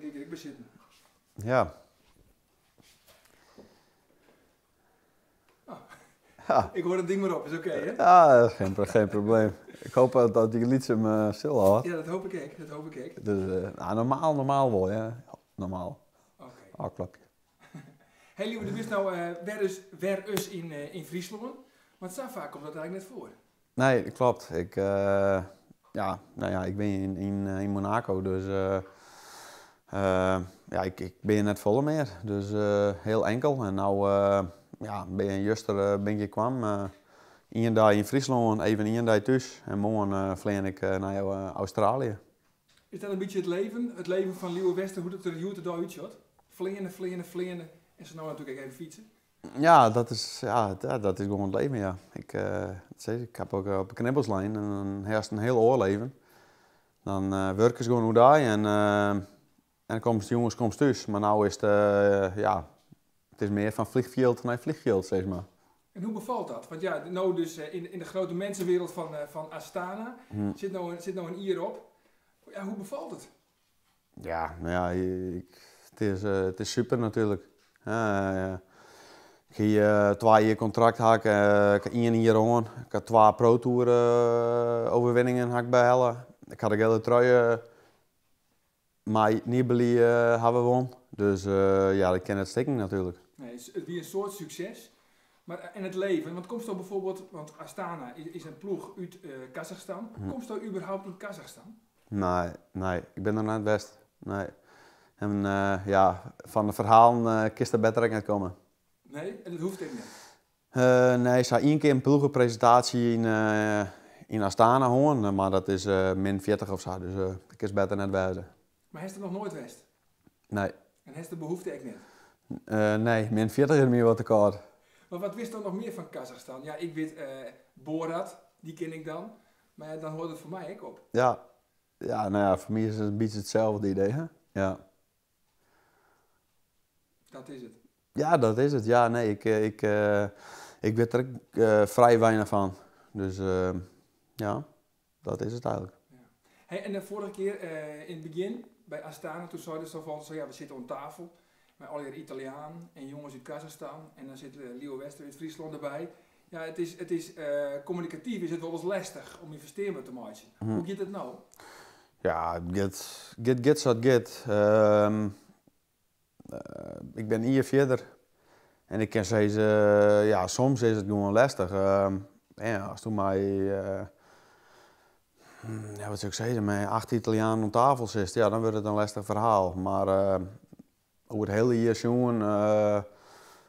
dy't der ek by sitten. Ja. Oh. Ja. Ik hoor het ding maar op, is oké, hè? Ja, geen probleem. Ik hoop dat die lyts him stil hâldt. Ja, dat hoop ik ek, dat hoop ik ek. Dus, nou, normaal, normaal wol, ja. Normaal. Oké. Ôfklapje. Hey Lieuwe, do bist no wer ris, wer ris yn, yn Fryslân. Want sa faak komt dat eigentlik net foar. Nee, dat klopt. Ik, ja, nou ja, ik bin yn, yn Monaco, dus ja, ik, ik bin net folle mear. Dus hiel inkel. En no, ja, bin juster bin ik hjir kwam. Ien dei yn Fryslân, even ien dei thús. En moarn flean ik nei Australië. Is dat in bytsje it leven? It leven fan Lieuwe Westra, hoe't it der hjoed-de-dei útsjocht? Fleane, fleane, fleane en sa no natuerlik ek even fytse. Ja, dat is, ja, dat is gewoan it leven, ja. Ik, sis, ik ha ek op 'e knibbels lein en dan hast in hiel oar leven. Dan wurkest gewoan oerdei en en dan komst jûns komst thús. Mar no is it, ja, it is mear fan vliegveld nei vliegveld, sis mar. En hoe befalt dat? Want ja, no dus in de grote mensenwereld fan Astana sit no in jier op. Ja, hoe befalt it? Ja, no ja, it is super natuerlik. Ik hie 2 jier kontrakt ha ik, ik ha ien jier hân. Ik ha twa Pro Tour overwinningen ha ik behelle. Ik ha de giele trui mei Nibali hawwe wûn. Dus ja, dat kin net stikken natuerlik. Nee, it wie in soad sukses. Mar en it leven, want komsto bijvoorbeeld, want Astana is in ploech út Kazachstan. Komsto überhaupt yn Kazachstan? Nee, nee, ik bin der net west. Nee. En ja, fan de ferhalen kinst der better ek net komme. Nee, en dat hoecht ek net? Nee, se ha ien kear in ploegepresintaasje yn Astana hân, mar dat is min 40 of sa, dus dat kinst better net wêze. Mar hast der noch noait west? Nee. En hast de behoefte ek net? Nee, min 40 is my wat te kâld. Mar wat witsto noch mear fan Kazachstan? Ja, ik wit Borat, dy ken ik dan. Mar ja, dan hâldt it foar my ek op. Ja, ja, no ja, foar my is it in bytsje itselde idee, hè? Ja. Dat is it. Ja, dat is it. Ja, nee, ik wit der ek frij weinich fan. Dus ja, dat is it eigentlik. Ja. Hey, en de foarige kear yn it begjin by Astana, doe seidest al fan, zo ja, we sitte oan tafel mei allegear Italianen en jonges út Kazachstan en dan sit Lieuwe Westra út Fryslân derby. Ja, it is kommunikatyf is it wolris lestich om je fersteanber te meitsjen. Hoe giet it no? Ja, it giet sa't it giet. Ik bin in jier fierder en ik kin sizze, ja, soms is it gewoan lestich. Ja, ast mei, ja, wat sil ik sizze, mei acht Italianen oan tafel sitst, ja, dan wurdt it in lestich ferhaal. Mar oer it hiele jier sjoen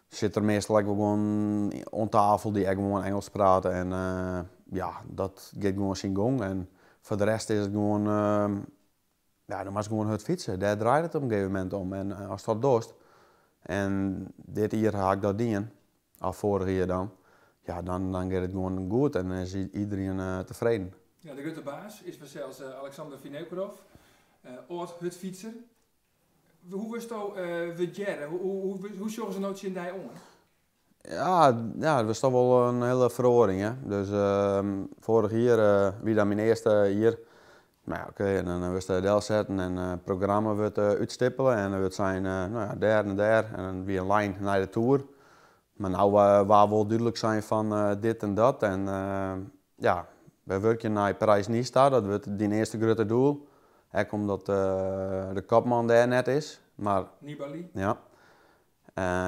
sit der meastal ek wol gewoan oan tafel dy't ek gewoan Ingelsk prate en ja, dat giet gewoan syn gong. En foar de rest is it gewoan, ja, do moatst gewoan hurd fytse. Dêr draait it op in gegeven momint om. En ast dat dochst, en dit jier ha ik dat dien, of foarich jier dan, ja, dan giet it gewoan goed en is iedereen tefreden. Ja, de grutte baas is fansels Alexander Vinokourov, âld-hurdfytser. Hoe wurdsto wurdearre? Hoe sjogge se no tsjin dy oan? Ja, ja, dat was toch wol in hiele feroaring, hè. Dus foarich jier wie dat myn earste jier. No ja, oké, en dan wurdst delsetten en it programma wurdt útstippele en der wurdt sein, no ja, dêr en dêr. En dan wie in lijn nei de Tour. Mar no waard wol dúdlik sein fan dit en dat. En ja, wy wurkje nei Parijs-Nice ta, dat wurdt dyn earste grutte doel. Ek omdat de kopman dêr net is. Mar, Nibali? Ja.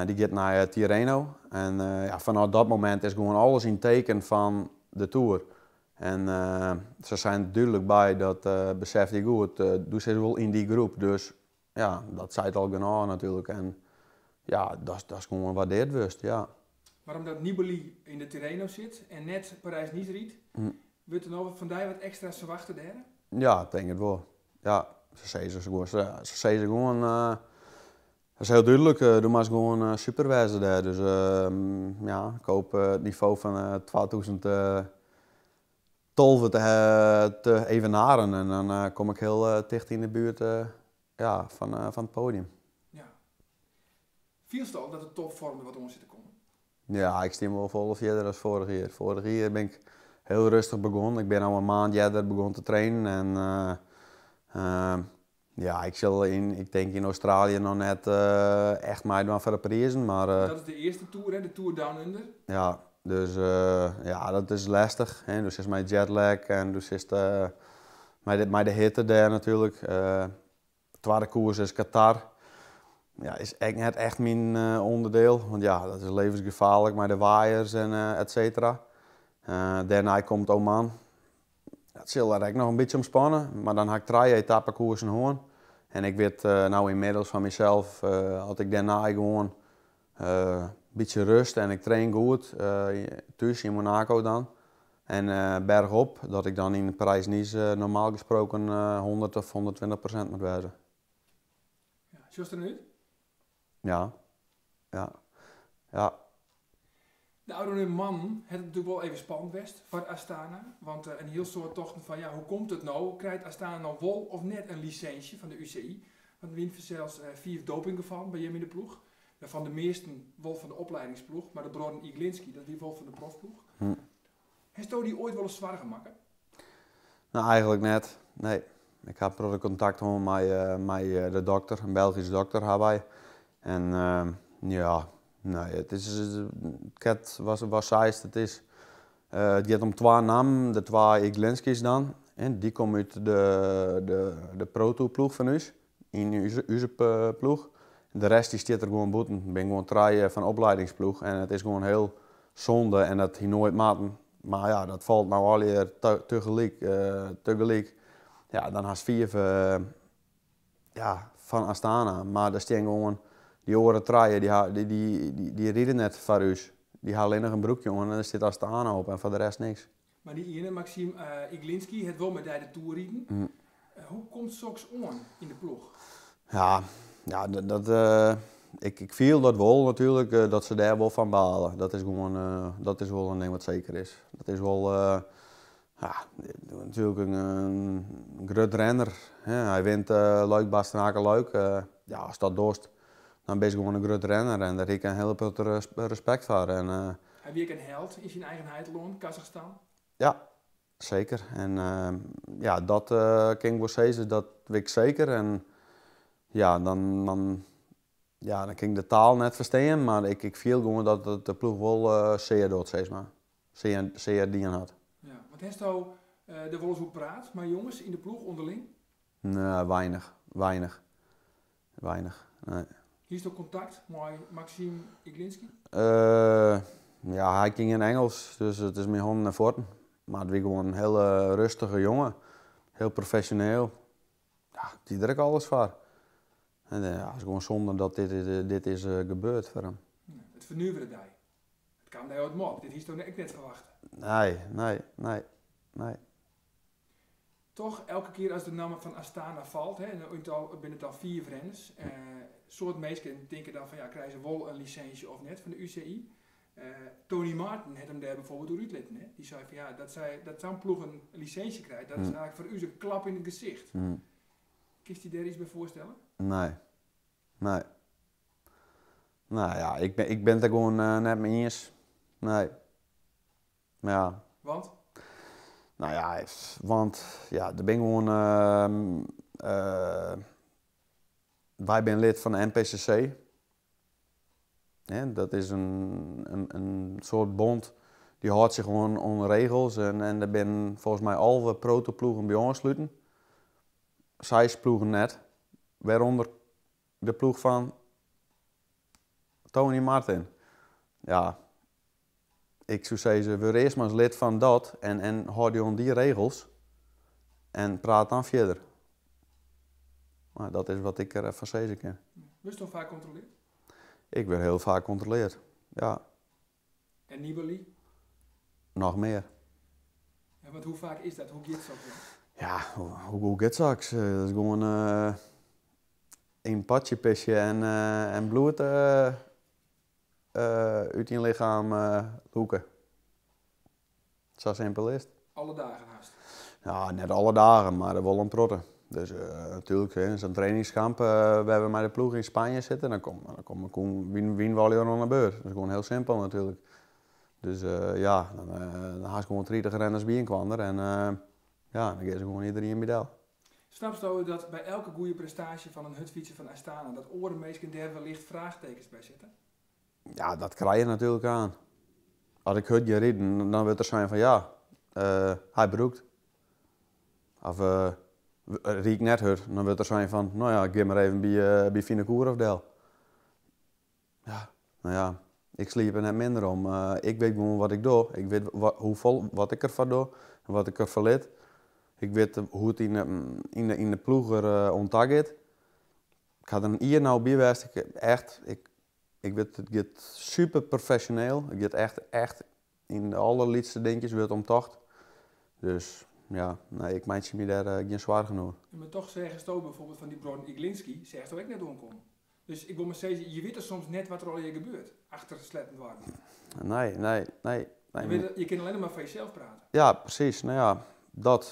Dy giet nei Tirreno. En ja, fanôf dat momint is gewoan alles yn teken fan de Tour. En se seine dúdlik by dat besef dy goed, do sitst wol yn dy groep. Dus ja, dat seit al genôch natuerlik. En ja, dat is gewoan waardeard wurdst, ja. Mar omdat Nibali yn de Tirreno sit en net Parijs-Nice rydt, wurdt der no fan dy wat ekstra ferwachte dêr? Ja, ik tink it wol. Ja, se sizze gewoan, se sizze gewoan, dat is hiel dúdlik, do moatst gewoan super wêze dêr. Dus ja, ik hoop it nivo fan 2012 te evenaren en dan kom ik hiel ticht yn de buert, ja, fan it podium. Ja. Fielst al dat de topfoarm der wat oan sit te kommen? Ja, ik stean wol folle fierder as foarich jier. Foarich jier bin ik hiel rêstich begûn. Ik bin al in maand earder begûn te trainen en. Ja, ik sil yn, ik tink yn Australië noch net echt meidwaan foar de prizen, mar... Dat is de earste Tour, hè? De Tour Down Under. Ja, dus ja, dat is lestich. Hè? Do sitst mei jetlag en do sitst mei de hitte dêr natuerlik. Twadde koers is Qatar. Ja, is ek net echt myn ûnderdiel, want ja, dat is levensgefaarlik mei de waaiers en et cetera. Dêrnei komt Oman. Dat sil der ek noch in bytsje om spanne, mar dan ha ik trije etappekoersen hân. En ik wit no ynmiddels fan mysels, as ik dêrnei gewoan in bytsje rust en ik train goed, thús yn Monaco dan, en bergop, dat ik dan yn Parijs-Nice normaal gesproken 100 of 120% moat wêze. Ja, sjochst der nei út? Ja. Ja. Ja. De ôfrûne moannen hat it natuerlik wol even spannend west foar Astana. Want in hiel soad tochten fan ja, hoe komt it no? Krijt Astana no wol of net in lisinsje fan de UCI? Want der wiene fansels fiif dopinggefallen by jim yn de ploech. Wêrfan de measten wol fan de opleidingsploech, mar de bruorren Iglinski, dat wie wol fan de profploech. Hasto dy oait wolris soargen makke? No, eigentlik net. Nee. Ik ha in protte kontakt hân mei de dokter, in Belgyske dokter ha wy. En ja, nee, it is, ket wat seist, it is, it giet om twa nammen, de twa Iglinski's dan. En dy komme út de Pro Tour ploech fan ús, yn ús ploech. De rest dy stiet der gewoan bûten. Der binne gewoan trije fan opleidingsploech en it is gewoan hiel sonde en dat hie noait moatten. Mar ja, dat falt no allegear tegelyk. Ja, dan hast fiif ja, fan Astana, mar der stean gewoan dy oare trije, dy ride net foar ús. Dy ha allinnich in broekje oan en der stiet Astana op en foar de rest niks. Mar dy iene, Maxim Iglinski, hat wol mei dy de Tour riden. Hoe komt soks oan yn de ploech? Ja, ja, dat, ik fiel dat wol natuerlik, dat se dêr wol fan bale. Dat is gewoan, dat is wol in ding wat seker is. Dat is wol, ja, natuerlik in grut renner. Hè, hy wint Luik, Bastenaken, Luik. Ja, ast dat dochst, dan bist gewoan in grut renner en dêr hie ik in hiele protte respekt foar. En, Hy wie ek in held yn syn eigen heitelân, Kazachstan. Ja, seker. En ja, dat kin ik wol sizze, dat wit ik seker. En ja, dan, ja, dan kin ik de taal net ferstean, mar ik fiel gewoan dat de ploech wol sear docht, sis mar. Sear dien hat. Ja, want hasto der wolris oer praat mei jonges yn de ploech ûnderling? Nee, weinich, weinich. Weinich, nee. Hiest ook kontakt mei Maxim Iglinski? Ja, hy kin gjin Ingelsk, dus it is mei hannen en fuotten. Mar it wie gewoan in hiele rustige jonge, hiel profesjoneel. Ja, die der ek alles foar. En ja, it is gewoan sonde dat dit is gebeurd foar him. It fernuvere dy. It kaam dy út 'e mop. Dit hiest ek net ferwachte. Nee, nee, nee, nee. Toch, elke kear as de namme fan Astana falt, hè, en yn totaal binne it dan fiif renners, soad minsken tinke dan fan ja, krije se wol in lisinsje of net fan de UCI. Tony Martin hat him dêr bijvoorbeeld oer útlitten. Hè. Dy sei fan ja, dat sa'n ploech in lisinsje krijt, dat is eigentlik foar ús in klap yn it gesicht. Kinst dy dêr iets by foarstelle? Nee. Nee. Nou ja, ik bin it der gewoan net mei iens. Nee. Ja. Want? Nou ja, want ja, der bin gewoan, wy binne lid fan de NPCC. Hè, dat is in soart bond dy hâldt sich oan regels en der binne folgens my 11 ProTour-ploegen by oansluten. Seis ploegen net, wêrûnder de ploech fan Tony Martin. Ja, ik soe sizze, wurd earst mar ris lid fan dat en hâld dy oan dy regels en praat dan fierder. Maar dat is wat ik der fan sizze kin. Wurdst al faak kontroleard? Ik wurd hiel faak kontroleard, ja. En Nibali? Noch mear. Ja, want hoe faak is dat? Hoe giet soks dan? Ja, hoe giet soks? Dat is gewoan in patsje pisje en bloed út dyn lichem lûke. Sa simpel is it. Alle dagen hast? Ja, net alle dagen, mar wol in protte. Dus natuerlik, hè, sa'n trainingskamp wêr we mei de ploech yn Spanje sitte, dan kom ik wyn wol oan de beurt. Dat is gewoan hiel simpel natuerlik. Dus ja, dan hast gewoan 30 renners by inoar en ja, dan gean se gewoan iderien by del. Snapsto dat by elke goede prestaasje fan in hurdfytser fan Astana, dat oare minsken dêr wellicht fraachtekens by sette? Ja, dat krije je natuerlik oan. As ik hurd gean riden, dan wurdt der sein fan ja, hy brûkt. Of ryd ik net hurd, dan wurdt der sein fan no ja, gean mar even by Vinokourov del. Ja, no ja, ik sliep der net minder om. Ik wit gewoan wat ik doch. Ik wit hoefolle, wat ik derfoar doch en wat ik derfoar lit. Ik wit hoe't it yn de ploech der oan ta giet. Ik ha der in jier no by west. Ik, echt, ik wit, it giet super profesjoneel. It giet echt, echt yn de allerlytste dinkjes wurdt om tocht. Dus ja, nee, ik meitsje my dêr gjin soargen oer. Ja, mar toch seachsto bijvoorbeeld fan dy bruorren Iglinski, seachsto ek net oankommen. Dus ik wol mar sizze, je witte soms net wat der allegear gebeurt, achter sletten doarren. Nee, nee, nee, nee. Je wit, je kinne allinnich mar foar jesels prate. Ja, presys. No ja,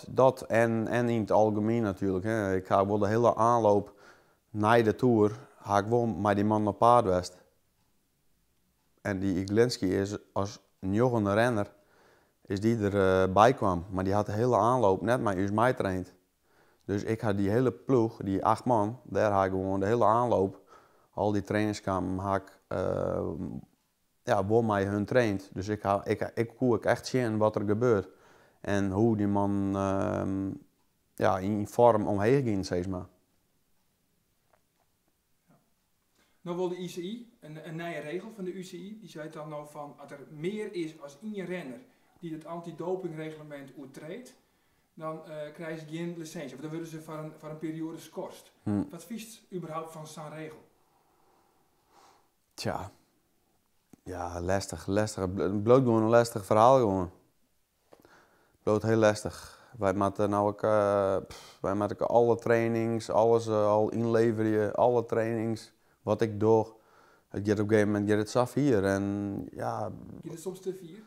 dat en yn it algemien natuerlik. Hè. Ik ha wol de hiele aanloop nei de Tour, ha ik wol mei dy mannen op paad west. En dy Iglinski is as njoggende renner, is dy der by kwam. Mar dy hat de hiele aanloop net mei ús meitraind. Dus ik ha dy hiele ploech, dy 8 man, dêr ha ik gewoan de hiele aanloop, al dy trainingskampen ha ik ja, wol mei hun traind. Dus ik koe ek echt sjen wat der gebeurt. En hoe dy mannen, ja, yn foarm omheech giene, sis mar. No wol de UCI, in nije regel fan de UCI, dy seit dan no fan as der mear is as ien renner dy't it antidopingreglemint oertreedt, dan krije se gjin lisinsje of dan wurde se foar in perioade skorst. Wat fynst überhaupt fan sa'n regel? Tja, ja, lestich, lestich. It bliuwt gewoan in lestich ferhaal gewoan. Bliuwt hiel lestich. Wy moatte no ek, wy moatte ek alle trainings, alles al ynleverje, alle trainings, wat ik doch. It giet op in gegeven momint giet it sa fier en ja. Giet it soms te fier?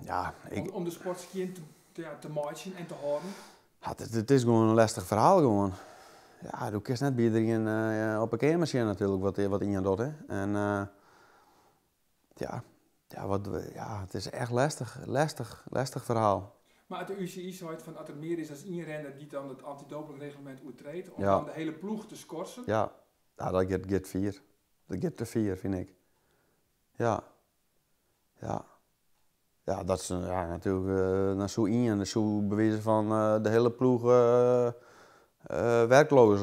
Ja, ik Om de sport skjin ja, te meitsjen en te hâlden? Ja, it is gewoan in lestich ferhaal gewoan. Ja, do kinst net by iderien op 'e keamer sjen natuerlik wat ien docht, hè. En ja, ja, wat, ja, it is echt lestich, lestich, lestich ferhaal. Mar as de UCI seit fan as der mear is as ien renner dy't dan it antidopingreglemint oertreedt, om dan de hiele ploech te skorsen? Ja, ja, dat giet fier. Dat giet te fier, fyn ik. Ja. Ja. Ja, dat is, ja, natuerlik, dan soe ien, dan soe by wize fan de hiele ploech werkloos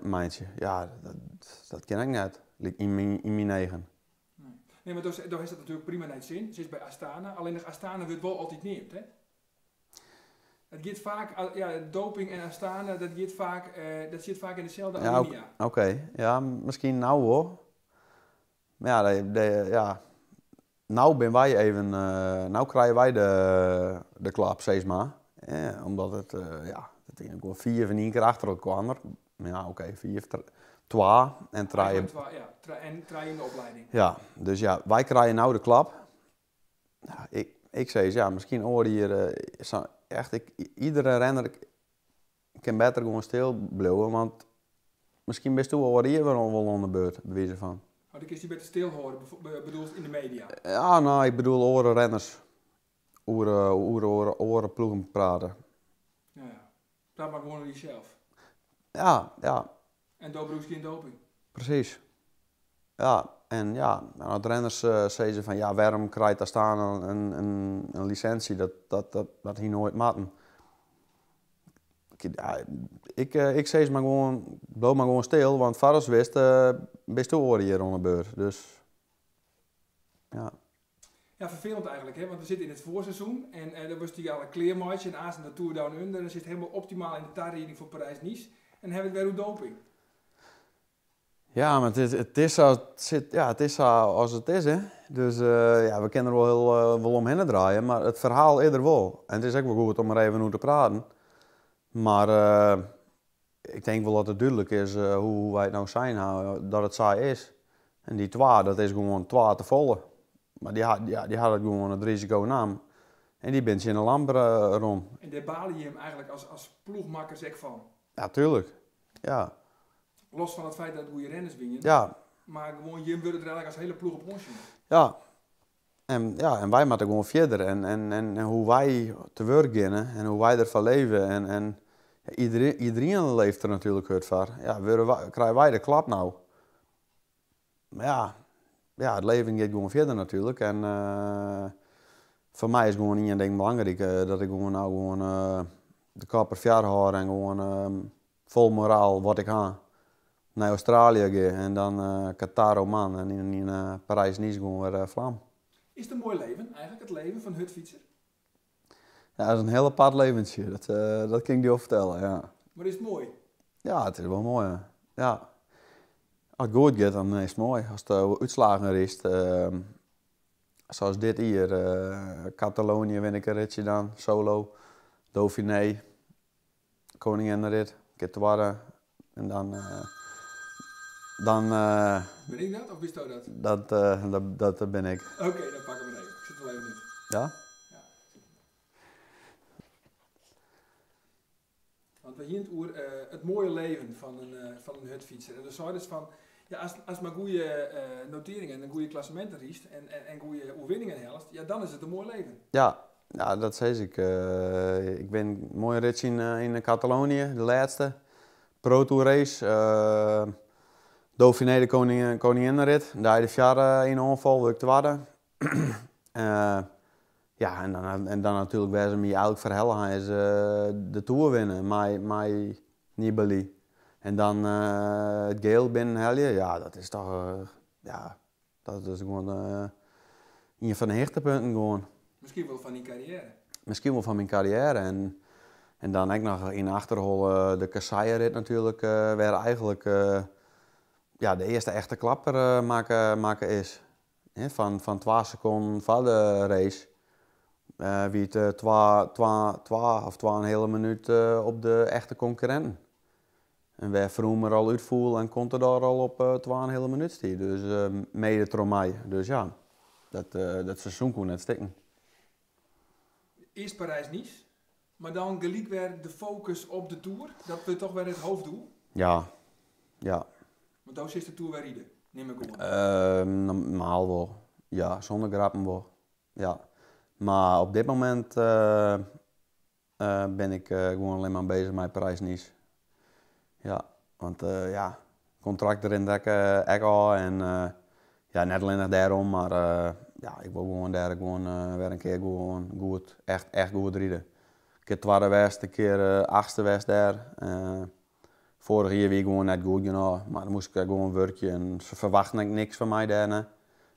meitsje. Ja, dat kin ek net, yn myn eagen. Nee, nee, mar do hast dat natuerlik prima nei it sin. Se is by Astana, allinnich Astana wurdt wol altyd neamd, hè? It giet faak, ja, doping en Astana, dat giet faak, dat sit faak yn deselde alinea. Ja, oké. Ja, miskien no wol. Mar ja, ja, no binne wy even, no krije wy de klap, sis mar. Ja, omdat it, ja, it wie gewoan 5 yn ien kear achter elkoar. Ja, oké, 5, 2 en 3. Eigenlijk 2, ja, en 3 yn de oplieding. Ja, dus ja, wy krije no de klap. Ja, ik sis, ja, miskien oar jier, sa, echt, ik, iedere renner kin better gewoan stil bliuwe, want miskien bist do oar jier wer wol oan de beurt, by wize fan. Oh, dan kinst dy better stil hâlde, bedoelst yn de media? Ja, no, ik bedoel oare renners. Oer oare ploegen prate. Ja, ja. Praat mar gewoan oer dysels. Ja, ja. En do brûkst gjin doping? Presys. Ja, en ja, en as renners sizze fan ja, wêrom krijt Astana in lisinsje, dat hie noait moatten. Ja, ik sis mar gewoan, bliuw mar gewoan stil, want foar ast witst, bist do oar jier oan de beurt. Dus, ja. Ja, ferfelend eigentlik, hè? Want we sitte yn it foarseizoen en dan wurdst dy al klearmeitsje en aanst de Tour Down Under, dan sitst hielendal optimaal yn de tarieding foar Parijs-Nice en dan ha we it wer oer doping. Ja, mar it is sa, it sit, ja, it is sa as it is, hè. Dus ja, we kinne der wol hiel, wol omhinne draaie, mar it ferhaal is der wol. En it is ek wol goed om der even oer te praten. Mar ik tink wol dat it dúdlik is hoe wy it no sein ha, dat it sa is. En dy 2, dat is gewoan 2 te folle. Mar ja, dy ha it gewoan it risiko naam. En dy binne tsjin de lamp rûn. En dêr bale jim eigentlik as ploechmakkers ek fan? Ja, tuerlik. Ja. Los fan it feit dat it goede renners wienen. Ja. Mar gewoan, jim wurde der eigentlik as hiele ploech op oansjoen. Ja. En, ja, en wy moatte gewoan fierder. En hoe wy te wurk geane en hoe wy derfoar leve. En Iderien leeft der natuerlik hurd foar. Ja, wurde wy, krije wy de klap no? Mar ja, ja, it leven giet gewoan fierder natuerlik. En foar my is gewoan ien ding belangryk, dat ik gewoan no gewoan de kop derfoar hâld en gewoan fol moraal wat ik ha nei Australië gean en dan Qatar, Oman en yn Parys-Nice gewoan wer flam. Is it in moai leven eigentlik, it leven fan hurdfytser? Ja, dat is in hiel apart leventsje, dat kin ik dy wol fertelle, ja. Mar is it moai? Ja, it is wol moai, ja. Ja. As it goed giet, dan is it moai. Ast útslagen rydst, sa as dit jier, Kataloanië win ik in ritsje dan, solo. Dauphiné, Koninginnerit, kear twadde. En dan, dan. Bin ik dat of bisto dat? Dat, dat bin ik. Oké, dan pak ik 'm even. Ik sit der even út. Ja? Ja. Want we hienen it oer it moaie leven fan in hurdfytser. En do seidest fan, ja, ast mar goede noteringen en goede klasseminten rydst en goede oerwinningen hellest, ja, dan is it in moai leven. Ja, ja, dat sis ik. Ik win in moaie ritsje yn Kataloanië, de lêste Pro Tour race. Dauphiné de koninginnerit, dei derfoar yn oanfal wurd ik twadde. Ja, en dan natuerlik wêr't se my eigentlik foar helle ha is de Tour winne mei Nibali. En dan it geel binnenhelje, ja, dat is toch, ja, dat is gewoan ien fan de hichtepunten gewoan. Miskien wol fan dyn karriêre? Miskien wol fan myn karriêre. En dan ek noch yn 'e achterholle de kasseienrit natuerlik, wêr eigentlik ja, de earste echte klapper makke is. Fan twa sekonden foar de race wie it twa, twa, twa of twa en in heale minút op de echte konkurrinten. En wêr Froome der al útfoel en Contador al op twa en in heale minút stie. Dus mede troch my. Dus ja, dat seizoen koe net stikken. Earst Parys-Nice, mar dan gelyk wer de fokus op de Tour. Dat wurdt toch wer it hoofddoel? Ja, ja. Want do silst de Tour wer ride, nim ik oan. Normaal wol, ja. Sûnder grappen wol, ja. Mar op dit momint bin ik gewoan allinne mar bezich mei Parys-Nice. Ja, want ja, kontrakt rint ek ôf en ja, net allinnich dêrom, mar ja, ik wol gewoan dêr gewoan wer in kear gewoan goed, echt, echt goed ride. In kear twadde west, in kear achtste west dêr. Foarich jier wie ik gewoan net goed genôch, mar dan moast ik gewoan wurkje en se ferwachten ek niks fan my dêr.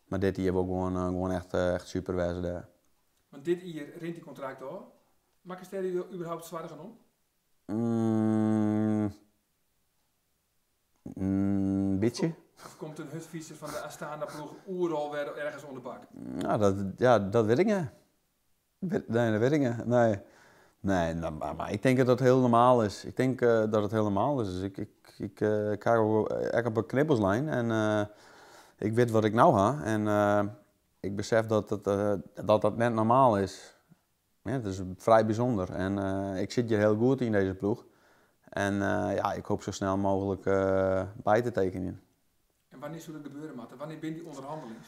Mar dit jier wol gewoan, gewoan echt, echt super wêze dêr. Want dit jier rint dy kontrakt ôf. Makkest dêr überhaupt soargen om? Mm, bytsje. Of komt in hurdfytser fan de Astana-ploech oeral wer ergens oan de bak? Nou, dat, ja, dat wit ik net. Nee, dat wit ik net. Nee. Nee, no, mar ik tink dat dat hiel normaal is. Ik tink dat it hiel normaal is. Dus ik ha ek op 'e knibbels lein en ik wit wat ik no ha en ik besef dat dat net normaal is. Ja, it is frij bysûnder en ik sit hjir hiel goed yn dizze ploech. En ja, ik hoop sa snel mooglik by te tekenjen. En wannear soe dat gebeure moatte? Wannear binne dy ûnderhannelings?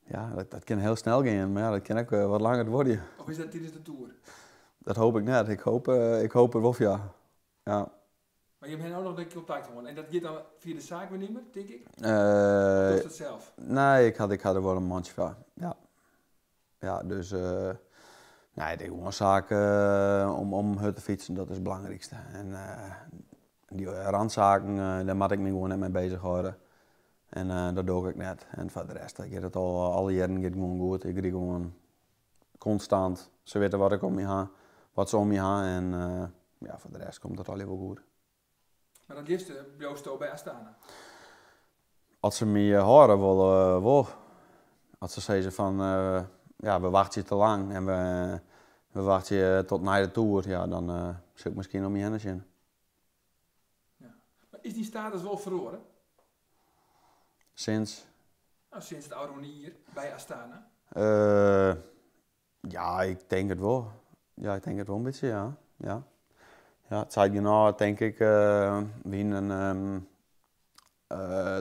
Ja, dat kin hiel snel gean, mar ja, dat kin ek wat langer duorje. Of is dat tidens de Tour? Dat hoop ik net. Ik hoop it wol, ja. Ja. Mar jim hawwe no noch net kontakt hân en dat giet dan fia de saakwaarnimmer, tink ik? Of dochst it sels? Nee, ik ha der wol in mantsje foar, ja. Ja, dus nee, it is gewoan saak om hurd te fytsen, dat is it belangrykste. En dy randsaken, dêr moat ik my gewoan net mei bezich hâlde. En dat doch ik ek net. En foar de rest giet it al alle jierren giet gewoan goed. Ik ryd gewoan konstant. Se witte wat ik om my ha, wat se om my ha en ja, foar de rest komt it allegear wol goed. Mar it leafste bliuwsto by Astana? As se my hâlde wolle, wol. As se sizze fan ja, we wachtsje te lang en we wachtsje tot nei de Tour, ja, dan sil ik miskien om my hinne sjen. Ja. Mar is dy status wol feroare? Sinds? No, sinds it ôfrûne jier by Astana. Ja, ik tink it wol. Ja, ik tink it wol in bytsje, ja. Ja, ja it seit genôch, tink ik. We hienen in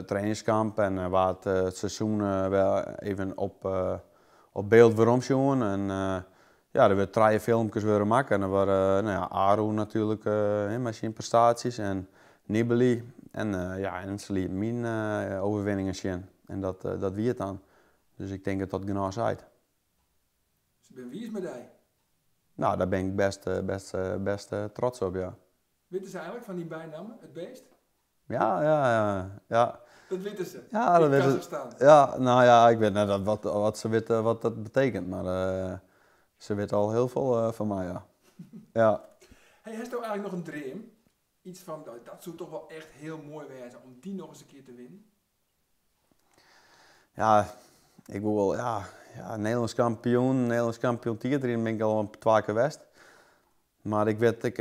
trainingskamp en waard it seizoen wer even op byld weromsjoen. En Ja, der wurde trije filmkes wurde makke en der wurde, no ja, Aru natuerlik mei syn prestaasjes en Nibali en ja, en se lieten myn overwinningen sjen. En dat, dat wie it dan. Dus ik tink dat dat genôch seit. Se binne wiis mei dy. No, dêr bin ik bêst, bêst, bêst trots op, ja. Witte se eigenlik fan dyn bynamme, it beest? Ja, ja, ja, ja. Dat witte se? Ja, dat witte se. Ja, no ja, ik wit net wat, wat se witte wat dat betekent, mar se witte al hiel folle fan my, ja. Ja. Hey, hasto eigenlik noch in dream? Iets fan, dat soe toch wol echt hiel moai wêze om dy noch ris in kear te winnen? Ja, ik wol wol, ja, ja, Nederlânsk kampioen, Nederlânsk kampioen tiidriden bin ik al twa kear west. Mar ik wit ek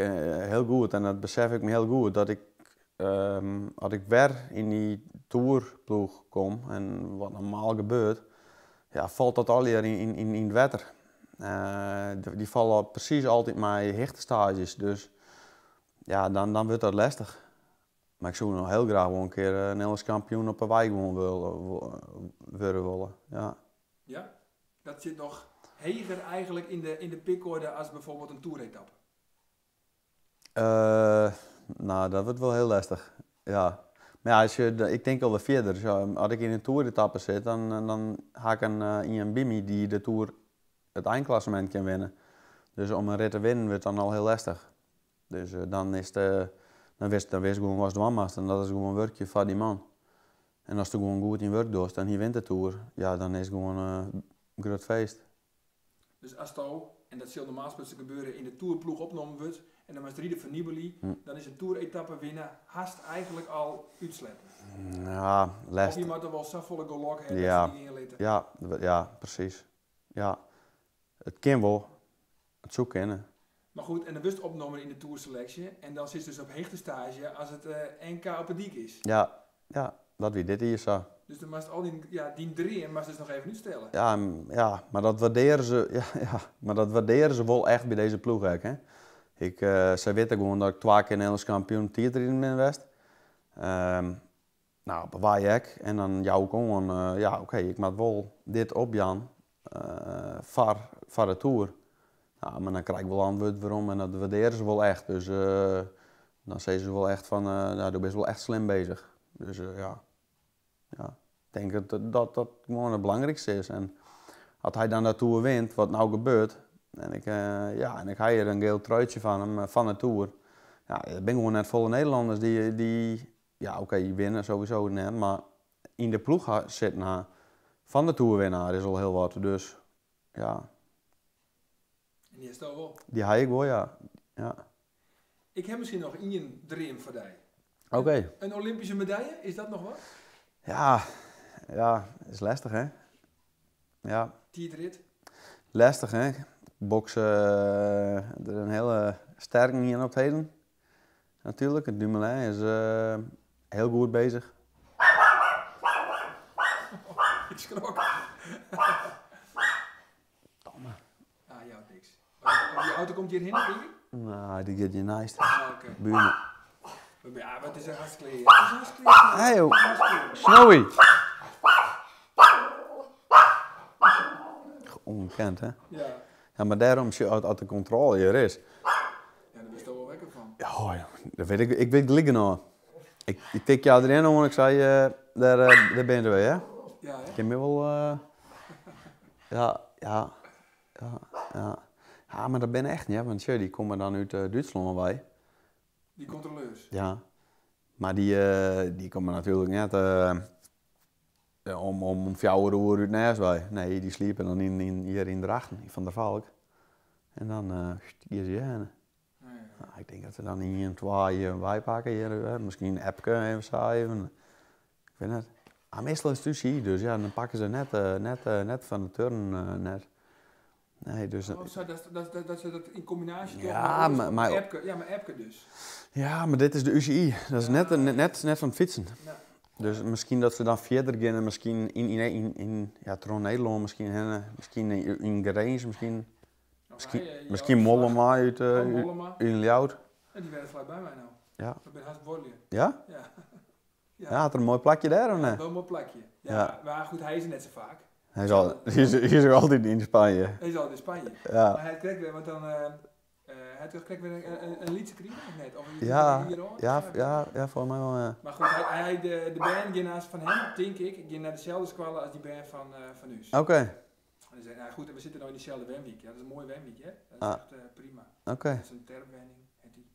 hiel goed, en dat besef ik my hiel goed, dat ik as ik wer yn dy toerploech kom, en wat normaal gebeurt, ja, falt dat allegear yn it wetter. Dy falle presys altyd mei hichtestaazjes, dus ja, dan wurdt dat lestich. Mar ik soe noch hiel graach wol in kear Nederlânsk kampioen op 'e wei gewoan wurde wolle, ja. Ja? Dat sit noch heger eigenlik yn de pikorde as bijvoorbeeld in toeretappe? No, dat wurdt wol hiel lestich, ja. Mar ja, as je, ik tink alwer fierder. As ik yn in toeretappe sit, dan ha ik in ien by my dy't de toer, it einklassemint kin winne. Dus om in rit te winnen wurdt dan al hiel lestich. Dus dan is it, dan witst, dan witst gewoan watst dwaan moatst en dat is gewoan wurkje foar dy man. En ast gewoan goed dyn wurk dochst en hy wint de toer, ja, dan is it gewoan in grut feest. Dus asto, en dat sil normaal sprutsen gebeure, yn de toerploech opnommen wurdt en dan moatst ride foar Nibali, dan is in toeretappe winne hast eigenlik al útsletten. Ja, lêstich. Of je moatte wol safolle gelok hawwe dat se dy gean litte. Ja, ja, presys. Ja. It kin wol. It soe kinne. Mar goed, en dan wurdst opnommen yn de toerseleksje en dan sitst dus op hichtestaazje as it NK op 'e dyk is. Ja, ja, dat wie dit jier sa. Dus dan moatst al dyn, ja, dyn dream moatst dus noch even útstelle. Ja, ja, mar dat waardearje se, ja, ja, mar dat waardearje se wol echt by dizze ploech ek, hè. Ik, sy witte gewoan dat ik twa kear Nederlânsk kampioen tiidriden bin west. No, op 'e wei ek. En dan jou ik oan, ja oké, ik moat wol dit opjaan foar de toer. No, mar dan krij ik wol antwurd werom en dat waardearje se wol echt. Dus dan sizze se wol echt fan, no, do bist wol echt slim bezich. Dus ja, ja. Ik tink dat dat gewoan it belangrykste is. En as hy dan de toer wint, wat no gebeurt, en ik, ja, en ik ha hjir in geel truitsje fan him, fan de toer. Ja, der binne gewoan net folle Nederlanners dy't Ja, oké, winne sowieso net, mar yn de ploech sitten ha fan de toerwinnaar is al hiel wat, dus ja. En dy hasto wol? Dy ha ik wol, ja. Ja. Ik ha miskien noch ien dream foar dy. Oké. In Olympyske medalje, is dat noch wat? Ja, ja, is lestich hè. Ja. Tiidrit? Lestich hè. Bokse, der in hiele sterken ien op 't heden. Natuerlik, Dumoulin is hiel goed bezich. Ik skrok. Domme. Ah, jout niks. Die auto komt hjirhinne, tink ik? No, dy giet hjir neist. Ah, oké. Buurman. Ja, mar it is hartstikke klear. It is hartstikke klear. Hey, joh. Snowy! Ongekend, hè? Ja. Ja, mar dêrom, sjoch, as de kontrôle hjir is. Ja, dêr wurdst wol wekker fan. Ja, ja, dat wit ik, ik wit gelyk genôch. Ik, ik tik jou deryn oan, ik sei, dêr, dêr binne se wer, hè? Ja, hè? Kin my wol, ja, ja, ja, ja. Ja, mar dat binne echt, ja, want sjoch, dy komme dan út Dútslân wei. Dy kontroleurs? Ja. Mar dy, dy komme natuerlik net om fjouwer oere út nêst wei. Nee, dy sliepe dan yn, yn, hjir yn Drachten, yn Van der Valk. En dan gean se hjirhinne. Ja. Nou, ik tink dat se dan ien, twa hjir wei pakke, hjir, miskien Epke even sa even. Ik wit net. Ah, meastal is it UCI, dus ja, dan pakke se net, net, net fan de turnen net. Nee, dus... Oh, sa, dat, dat, dat se dat yn kombinaasje dogge Ja, mei mar, Epke, ja, mei Epke dus. Ja, mar dit is de UCI. Dat is net, net, net fan it fytsen. Ja. Dus miskien dat se dan fierder gean en miskien yn, yn, yn, yn, ja, troch Nederlân miskien hinne, miskien yn Grins, miskien, miskien, miskien Mollema út, Oh, yn Ljouwert. Ja, dy wennet flakby my no. Ja. Dat binne hast buorlju. Ja? Ja. Ja, hat er in moai plakje dêr of net? Wel in moai plakje. Ja, Ja. mar goed, hy is der net sa faak. Hy is, al, hy is, hy is altyd yn Spanje. Hy is altyd yn Spanje. Ja. Mar hy hat krekt wer, want dan, hy hat toch krekt wer in lytse krigen of net? Of is Ja, it in jier âld? ja, ja, ja, folgens my wol, ja. Mar goed, hy, hy, de, de bern gean aanst fan him, tink ik, gean nei deselde skoalle as dy bern fan ús. Oké. En dan nou goed, en we sitte no yn dyselde wenwyk. Ja, dat is in moaie wenwyk, hè? Dat is Ah. echt prima. Oké. Dat is in terpwenning, heet die.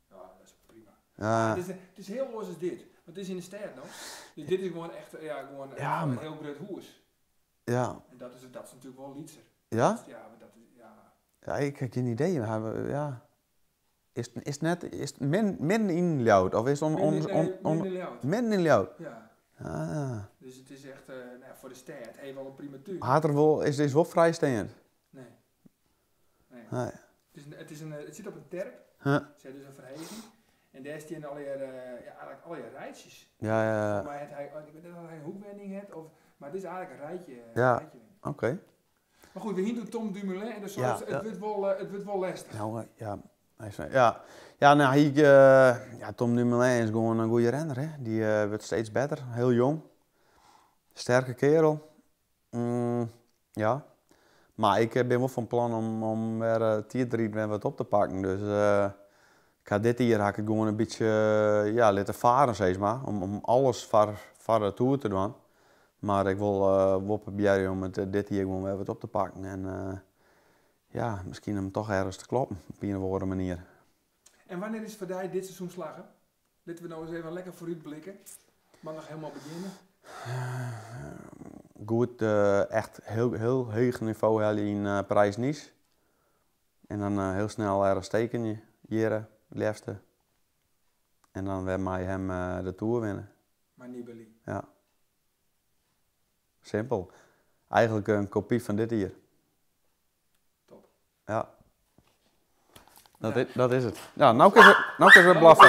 Ja, dat is prima. Ja. Het is heel oars as dit. Want it is yn de stêd no. Dus dit is gewoan echt, ja, gewoan Ja, een maar hiel grut hûs. Ja. En dat is natuerlik wol lytser. Ja? Dat is, ja, mar dat is, ja. Ja, ik ha gjin idee. Maar, ja. Is it net, is it midden yn Ljouwert? Of is it Midden, nee, midden yn Ljouwert. midden yn Ljouwert? Ja. Ah. Dus it is echt, nou ja, foar de stêd, ha je wol in prima tún. Hat er wol, is wol frijsteand? Nee. Nee. Nee. Het sit op in terp. Huh. Se dus in ferheging. En dêr steane allegear, ja, eigentlik allegear rijtsjes. Ja. Mar hat hy, ik wit net oft hy in hoekwenning hat, of, mar it is eigentlik in rijtje, rijtje wenning. Oké. Mar goed, we hiene Tom Dumoulin en dan het wurdt wol lestich. Nou, ja. Hy is, ja. Ja, nou, hy, ja, Tom Dumoulin is gewoan in goede renner, hè. Dy wurdt steeds better, hiel jong. Sterke kerel. Ja. Mar ik bin wol fan plan om wer tiidriden wer wat op te pakken. Dus ik ha dit jier ha ik it gewoan in bytsje, ja, litten faren, sis mar. Om alles foar de Tour te dwaan. Mar ik wol wol probearje om it dit jier gewoan wer wat op te pakken. En ja, miskien om toch ergens te kloppen, op ien of oare manier. En wannear is it foar dy dit seizoen slagge? Litte we no ris even lekker foarútblikke. Mar noch hielendal begjinne. Goed, echt hiel, hiel heech nivo helje yn Parys-Nice. En dan hiel snel ergens tekenje, hjir, it leafste. En dan wer mei him de Tour winne. Mei Nibali. Ja. Simpel. Eigentlik in kopy fan dit jier. Top. Ja. Dat Ja. is it. Ja, no kinne se, no kinne se blaffe.